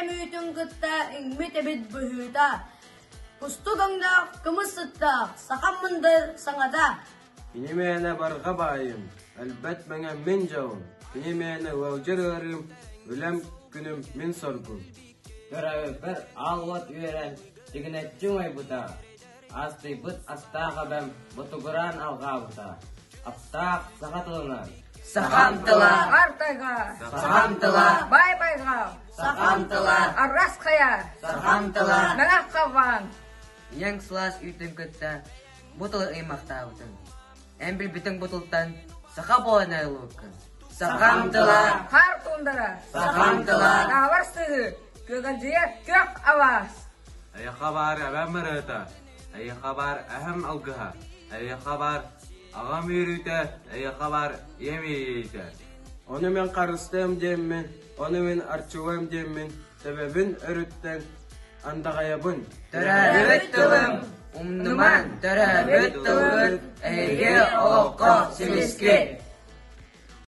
үүтүн кытта иҥмит эбит быһыыта. Кустук өҥнөөх, кымыс сыттаах, сахам мындыр саҥата. Кини мээнэ барҕа баайым, өлбөт мэҥэ мин дьолум, кини мээнэ ыалдьар ыарыым, үлэм күнүм мин соргум. Төрөөбүппэр аал уот үөрэн, тигинэччи умайбыта, Аастыйбыт астаах эбэм ботугураан алҕаабыта, аптаах саха тылынан. Сахам тыла. Ар тайга. Сахам тыла. Бай байга. Сахам тыла. Аррас хайа. Сахам тыла. Мэҥэх халлаан. Ийэҥ сылаас үүтүн кытта бу тылы ыймахтаабытыҥ. Эн билбитиҥ бу тылтан саха буолан айыллыбыккын. Сахам тыла. Хаар туундара. Сахам тыла. Таалар сыһыы. Күөгэлдьийэ күөх алаас. Эйиэхэ баар эбэм ырыата, эйиэхэ баар эһэм алгыһа, эйиэхэ баар аҕам үөрүүтэ, эйиэхэ баар ийэм иэйиитэ. Ону мин харыстыам диэммин, ону мин арчылыам диэммин, төбөбүн өрүттэн андаҕайабын. Төрөөбүт тылым, умнуман, төрөөбүт тылбыт эһиги олоххо симискит.